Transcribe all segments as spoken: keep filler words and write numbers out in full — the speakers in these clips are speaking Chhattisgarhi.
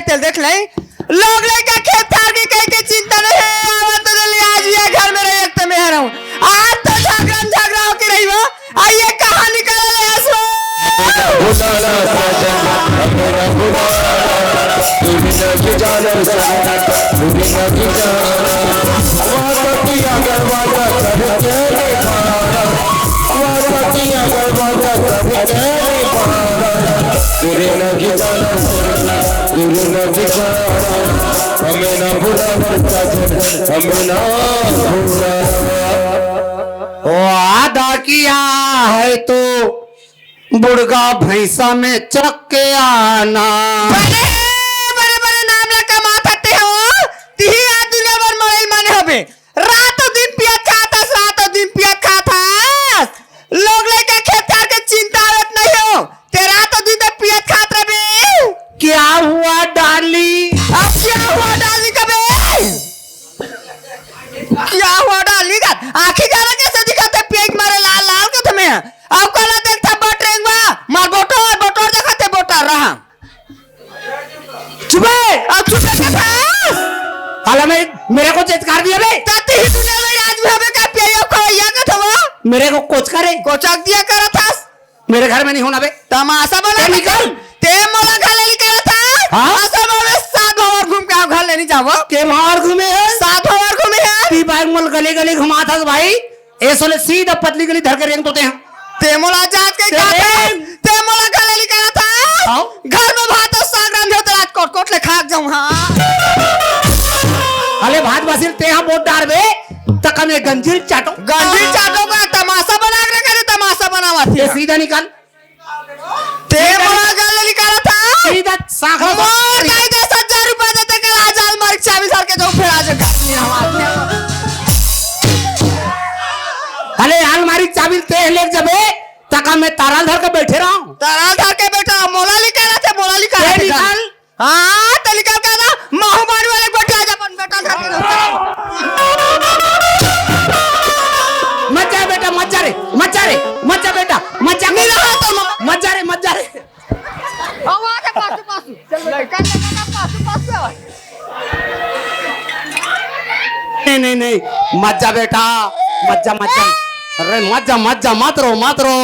तेल देख ले। लोग लइका खेत खार के कहीं के चिंता नहीं है, आवा तो ले आज ये घर में रहे, एक तो मैं रहूं। आज तो झगड़ा झगड़ा होके रही हो। आ ये कहां निकल ले हंसो? वादा किया है तो बुढ़गा भैंसा में चक के आना। बड़े, बड़े, बड़े नाम ला कमात हते हो। तिही आज दुनिया भर मड़ई माने होबे। रातों दिन पियत खात हस, रातों दिन पियत खात हस। लोग लइका खेत खार के चिंता आवत नहीं हो। ते रातों दिन तो पियत खात रहे। क्या हुआ डाली? अब क्या हुआ डाली कबे? क्या हुआ डाली का? आंखी गाला जैसे दिखत हे, पेट मारे लाल लाल के तुम्हें। अब काला देखता बटरेंगवा, मार बोटोर, बोटोर देखत हे, बोटर रहा। चुप है, अब चुप है कथा। हाल में मेरे को चेचकार दिया बे। तती ही दुनिया में राज में हमें का पिया खवैया का थवा। मेरे को कोचका रे। कोचक दिया करत हस। मेरे घर में नहीं होना बे। तमाशा बना ए, निकल। ते मोला घर ले निकाला था। हाँ? असल में सात भंवर घूम के आओ, घर ले नहीं जावो। के भंवर घूमे है? सात भंवर घूमे है। ती बाइक मोल गली गली घुमा था भाई। ऐसो ले सीधा पतली गली धर के रेंग तोते हैं। ते मोला जात के ते क्या था? रेंग। ते मोला घर ले निकाला था। आओ। घर में भात और साग रांधे हो तो राजकोट कोट ले खा के जाऊं, हाँ। अले भात बासिल ते हम वोट डार बे, तक हम एक गंजीर चाटो। गंजीर चाटो का तमाशा बना के रखा, तमाशा बनावा थी। ये सीधा निकाल। ते मोला गल निकाला था। सीधा सांखला मोर दाई दस हजार रुपया देते, कल आज अलमारी के चाबी धर के जाऊं, फिर आज घर नहीं हमारे। अरे अलमारी के चाबी ते ले जबे, तका मैं ताराल धर के बैठे रहूं। ताराल धर के बैठा, मोला निकाला थे, मोला निकाला ते थे। निकाल। हाँ, ते निकल के ना, माहू बाड़ी वाले गोटिया जा अपन बेटा घर के। मत जा बेटा, मत जा रे, मत जा रे, मत जा बेटा, मत जा। नहीं रहा तो म- मत जा रे, मत जा रे। आवा के पासू, पासू। चल बेटा, चल बेटा, पासू, पासू आवा। नहीं, नहीं, नहीं, मत जा बेटा, मत जा, मत जा। अरे मत जा, मत जा, मत रो, मत रो।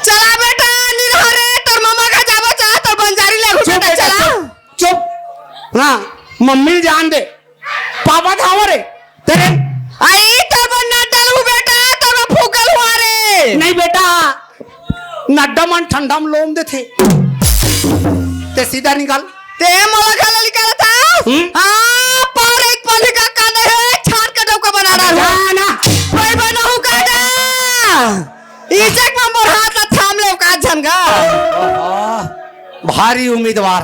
चला बेटा, नहीं रहा रे, तोर मम्मा का जाबो, चला, तोर बंजारी ले चुप बेटा, बेटा, चला। चुप, चुप। हाँ, मम्मी जान दे, पापा धावा रे, तेरे। आई, तोर बन नड्डल हूँ बेटा, तोर फूकल हुआ रे। नहीं बेटा, नड्डा मन ठंडा में लोम देथे। ते सीधा निकाल। ते मोला घाला निकाला था? हम्म? हाँ, पर एक पल्ली का कांदा है, छाट के डोका बना डालूं। जा ना। कोई बनाऊं का ना? इज्जत में मोर हाथ ला थाम ले का झन गा। भारी उम्मीदवार।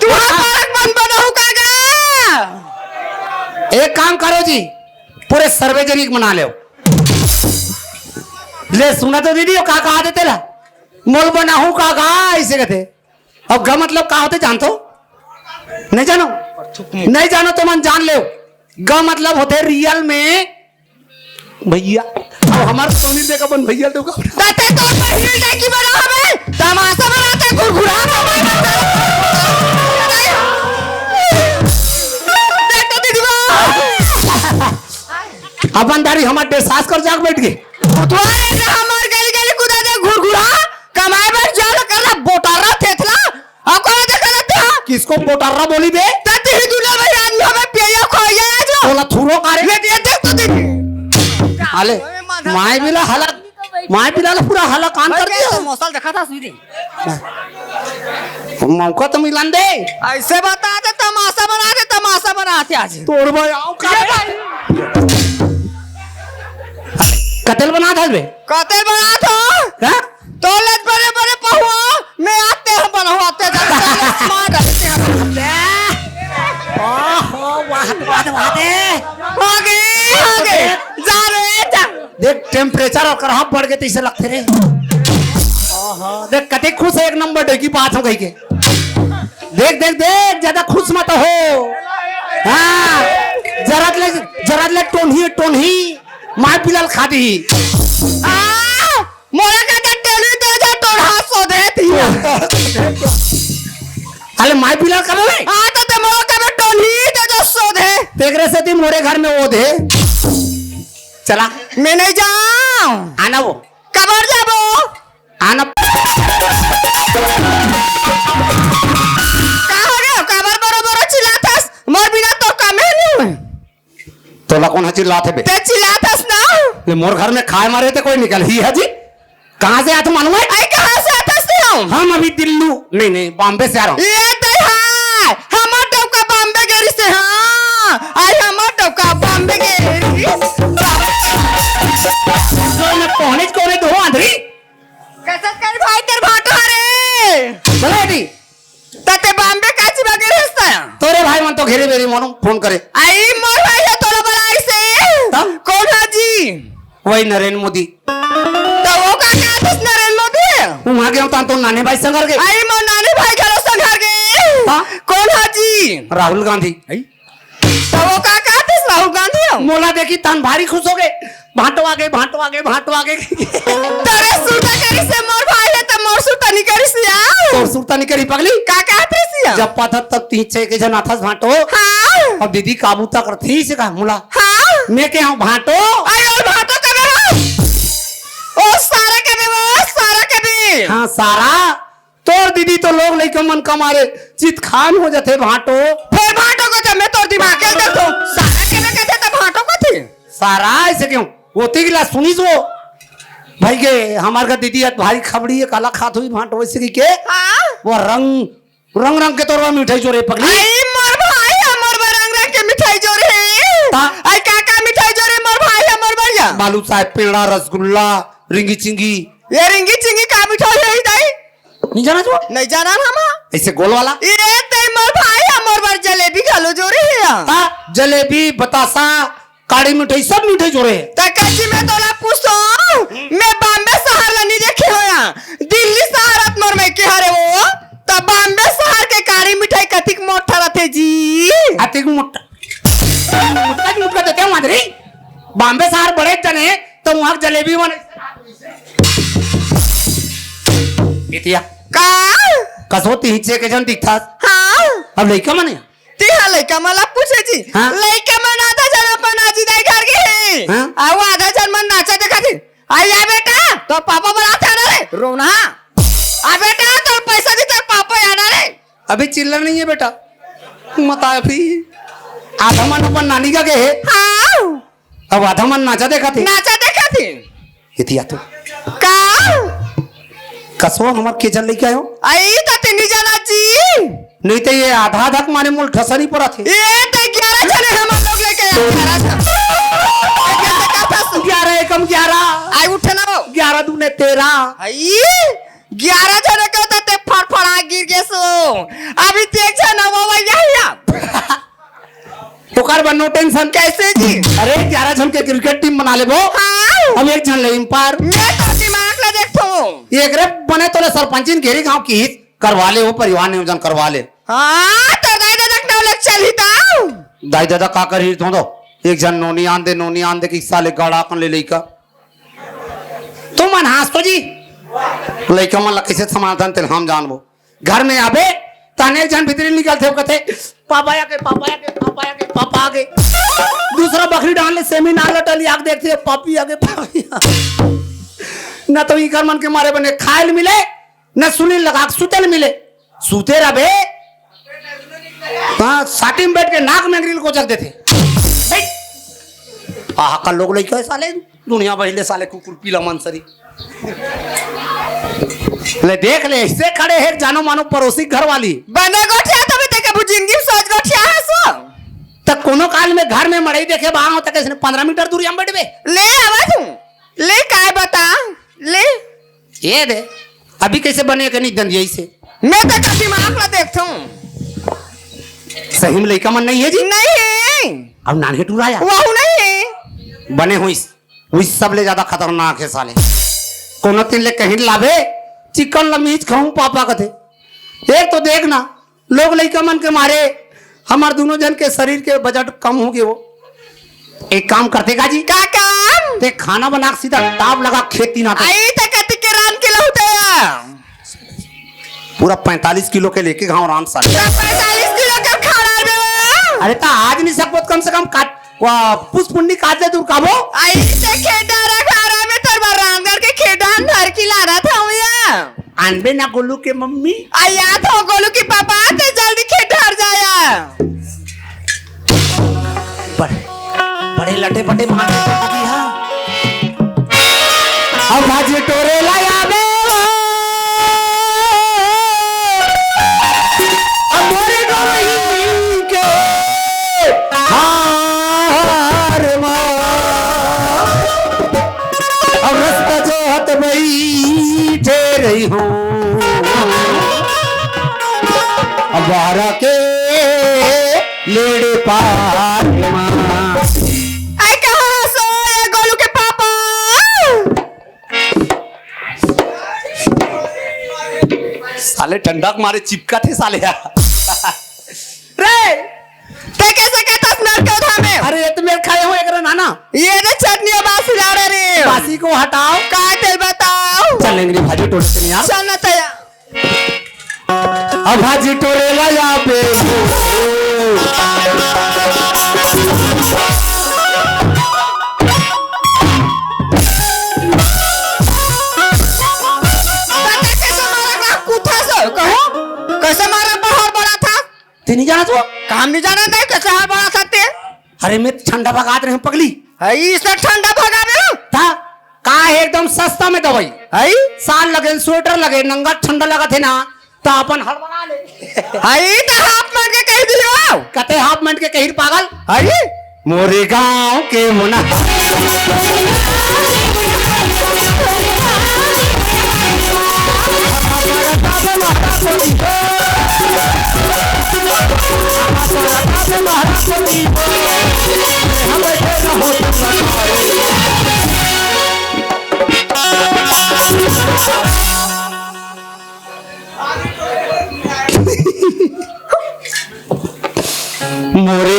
तू हा पारक बन बनाऊं का गा? एक काम करो जी, पूरे सार्वजनिक बना ले। ले सुना तो दीदी, वो का कहा देते ला? मोल बनाहूं का गा, इसे कहते। अब ग मतलब का होथे जानथो? नहीं जानो? नहीं जानो तो मन जान लेव। ग मतलब होथे रियल में भैया। अब हमर सोनी दे का बन भैया तो का। ताते तोर बहिनी डाकी बना हवे, तमाशा बनाते घुरघुरा हवे। देख तो दीदी बा। अपन दारी हमर डेढ़ सास कर जाग बैठ गए। तुम्हारे हमर गली गली कुदा दे घुरघुरा, कमाए बर जाल करला बोटारा थेथला। अब कौन देखा रहते हो? किसको बोटारा बोली बे? तब ही दुनिया में आज हमें पिया खोया है जो। बोला थूरो का रे। ये दे, देख तो दीदी। अले, माय बिला हलक, माय बिला पूरा हलक कान कर दिया। मौसल देखा था सुई दे। मौका तो मिलन दे। ऐसे बता दे, तमाशा बना दे, तमाशा बना दे आज। तोर भाई आओ का ये रे? भाई। कतेल बना था बे? कतेल बना था? हाँ? तोले बड़े बड़े पहुआ, मैं आते हैं बनवाते जाते हैं, smart रहते हैं। ओहो, वाह, वाह, वाह दे। आगे, आगे, जा रे, जा। देख, temperature और करहा बढ़ गए तो इसे लगते रे। ओहो, देख, कते खुश है, एक नंबर डे की बात हो गई के। देख, देख, देख, ज्यादा खुश मत हो। हाँ, जरा ले, जरा ले टोनही, टोनही, मार पिलाल खा दी। आ, मोला का जा टोली दे जा, टोढ़ा सो दे दिया। अरे माई पिला कबे में? हाँ, तो ते मोला कबे टोनही दे जो सोधे। तेकरे से ती मोरे घर में ओधे। चला। मैं नहीं जाऊँ। आना वो। कबर जाबो? आना। का हो गया? काबर बरो बरो चिल्लाथस? मोर बिना तो कामे नहीं हुए। तोला कोन ह चिल्लात हे बे? ते चिल्लाथस ना? ले मोर घर में खाए मारे ते कोई निकल ही है जी। कहाँ से आत मालूम है? आई कहाँ से आथस ते हम? हम अभी दिल्लू, नहीं, नहीं, बॉम्बे से आ रहा हूँ। ये दे हाय, हमर डौका बॉम्बे गेरी से, हाँ। आई हमर डौका बॉम्बे गेरी। तो मैं पहुँच कोने दो आंधरी। कसत कर भाई तेर भाटो हरे। बोला बेटी। तते बॉम्बे काची बगेर हस्ता? तोरे भाई मन तो घेरी बेरी मोनो फोन करे। आई मोर भाई है तोला बलाई से। तब? कौन है जी? वही नरेंद्र मोदी। तो वो का कहतस नरेंद्र मोदी? वहाँ गया तो, तो नाने भाई संगर के। आई मोर नाने भाई घरो संगर के। हाँ? कौन है जी? राहुल गांधी। आई? तो वो का कहतस राहुल गांधी हो? मोला देखी तन भारी खुश हो गए। भांटो आगे, भांटो आगे, भांटो आगे। तोरे सुरता करी से मोर भाई है, त मोर सुरता नहीं करी सिया। तोर सुरता नहीं करी पगली। का कहत रही सिया? जब पाथा तब तीन छह के जन आथस भांटो। हाँ। अब दीदी काबू तक रही से का मुला। हाँ। मैं के हूँ भांटो। आई और भांटो कबे हो? ओ सारा कबे वो, सारा कबे। हाँ, सारा। तोर दीदी तो लोग लइका मन का मारे चितखान हो जाथे भांटो। फेर भांटो कथे, मैं तोर दिमाग के देख दो। सारा के ना कथे त भांटो कथे। सारा ऐसे क्यों? वो तीगला सुनी सो। भाई के हमार का दीदी अत भारी खबड़ी है, काला खात हुई भांटो वैसे की के? हाँ। वो रंग, रंग रंग के तोरवा मिठाई जोरे पगली। आई मोर भाई, हमर बर रंग रंग के मिठाई जोरे है। हाँ। आई का का मिठाई जोरे मोर भाई, हमर बढ़िया। बालू साहब पेड़ा, रसगुल्ला, रिंगी चिंगी। ये रिंगी चिंगी का मिठाई है दाई? नहीं जाना जो? नहीं जाना हम। ऐसे गोल वाला? ये ते मोर भाई, हमर बर जलेबी घलो जोरे है। हाँ, जलेबी, बतासा, काड़ी मिठाई, सब मिठाई जोरे है। त कच्ची मैं तोला पूछतो, मैं बॉम्बे शहर ला नहीं देखे होया, दिल्ली शहर अत मोर में के हरे वो, त बॉम्बे शहर के काड़ी मिठाई कतिक मोटा रथे जी? अतिक मोटा। मोटका मोटका देते हैं माधुरी। बॉम्बे शहर बड़े जने, तो वहाँ जलेबी बने। बिटिया। का? कसो तिहिचे के जन दिखता। हाँ। अब लइका मने? तिहा लइका मन ला पूछे जी। हाँ। लइका मन आधा जन अपन आजी दाई घर गे हे। हाँ। अउ आधा जन मन नाचा देखा थे। आ या बेटा, तोर पापा बलात हे ना रे, रोना। आ बेटा, तोर पैसा दी, तोर पापा आना रे। अभी चिल्ला नहीं है बेटा। मत आ अभी। आधा मन अपन नानी का गे हे। हाँ। अब आधा मन नाचा देखा थे। नाचा देखा थे। इतिया तो। का? कसो हमर के जन लेके आयो? आई त तिनी जना जी। नहीं तो ये आधा आधा के मारे मोल ठसनी पड़ा थे। ये तो ग्यारह जने हमर लोग लेके आए, ग्यारह जन। ग्यारह एकम ग्यारह। आई उठे ना वो। ग्यारह दूने तेरह। आई ग्यारह जने के होता ते फड़फड़ा गिर गे सो। अभी ते एक जन वो वही यही आप। ओकर बर no tension। कैसे जी? अरे, ग्यारह झन के cricket team बना लेबो। हाँ। अब एक झन ले umpire। मैं तो दिमाग ला देखथो। एकरे बने तोले सरपंचिन घेरी गांव की हित करवा ले, वो परिवार नियोजन करवा ले। हाँ, तो दाई ददा के नाम लग चल ही ताऊ। दाई ददा का कर ही तो दो। एक झन नोनी आन दे, नोनी आन दे कि साले गाड़ा कन ले लइका। तुम मन हाँस तो जी। लइका मन ला कैसे समाधान तेल हम जानबो। घर में आबे, तने एक झन भीतरी निकलथे, कथे, "पापा आगे, पापा आगे, पापा आगे, पापा आगे।" दूसरा बखरी डाल ले, seminar लटल, आग देखथे, "पापी आगे, पापी आगे।" न तो इकर मन के मारे बने खाए ल मिले, न सुने लगा के सुते ल मिले। सुते रहबे, हाँ, साटी में बैठ के नाक में अंगरी ल कोचक देथे। बैठ। आहा, का लोग लइका हे साले, दुनिया बहिले साले कुकुर पीला मन सरी। ले देख ले, ऐसे खड़े हे जानो मानो पड़ोसी घर वाली। बने गोठिया तभी ते कभू जिंदगी में सोच गोठिया हे सो। त कोनो काल में घर में मड़ई देखे बा, त कैसे पन्द्रह मीटर दूरी हम बैठबे? ले आवा तू, ले काय बता, ले। ये दे, अभी कैसे बने के नहीं दंदिया इसे? मैं तो कभी माफ ला देखता हूँ। सही में लइका मन नहीं है जी? नहीं। अब नान्हे टूरा या? वहू नहीं। बने हुई, हुई सबले ज्यादा खतरनाक है साले। कोनो तीन ले कहीं लावे, चिकन लमीज खाऊं पापा कथे। एक तो देखना, लोग लइका मन के मारे हमर दोनों जन के शरीर के बजट कम हो गए हो। एक काम करते का जी? का काम? ते खाना बना के सीधा ताप लगा खेत तीन आते। आई ते कति के रान के लहुते। पूरा पैंतालीस किलो के लेके घाव राम साले। तो पैंतालीस किलो के खड़ा रे। अरे, त आज नहीं सकबो, कम से कम काट, वा, पुस पुन्नी काट दे तू काबो। आई से खेत डारा खड़ा में तोर बर रामगढ़ के खेत धान धर के लाना था भैया। आनबे ना गोलू के मम्मी। आया तो गोलू के पापा, ते जल्दी खेत धार जाया। बड़े, बड़े लटे पटे मार के कर दिया। अब भाजी टोरे लाया बे ओ। अब मोरे गवई के हार मा। अब रस्ता जो हत बैठे रही हूँ। अब बारा के लेड़े पार मा। आई कहाँ सो ये गोलू के पापा? साले ठंडा के मारे चिपका थे साले यार। रे, ते कैसे कहता स्नर के उठा में? अरे, ये तो मेरे खाए हो एक नाना। ये तो चटनी और बासी ला रहे रे। बासी को हटाओ। का तेल बताओ? चलेंगे भाजी टोले से यार। चल ना तैयार। अब भाजी टोरे ला या पे। पता कैसे मारा का कुत्ता से? कहो, कैसे मारा बाहर बड़ा था? ते नहीं जाना तू? काम नहीं जाना था, कैसे हार बड़ा था ते? अरे, मैं ठंडा भगात रहे हूँ पगली। है, इस ठंडा भगा रहे हो? था? का है एकदम सस्ता में दवाई। है? साल लगे, स्वेटर लगे, नंगा ठंडा लगा थे ना, तो अपन हड़बड़ा ले। है, तो हाफ मार के कह दियो। कते हाफ मार के कही पागल? है? मोरे गांव के मुना। मोरे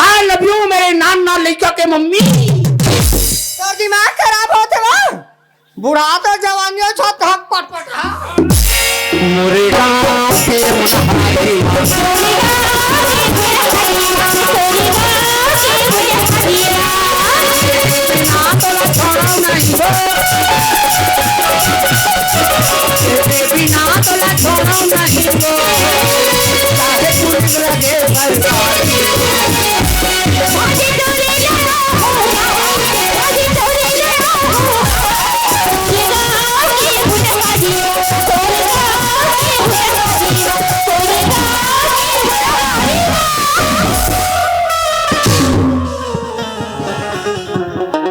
I love you मेरे नान नान लइका के मम्मी। तोर दिमाग खराब होथे वो। बुढ़ा तो जवानियों छो धक पटपट हा। मोरे गांव के मुनहारी।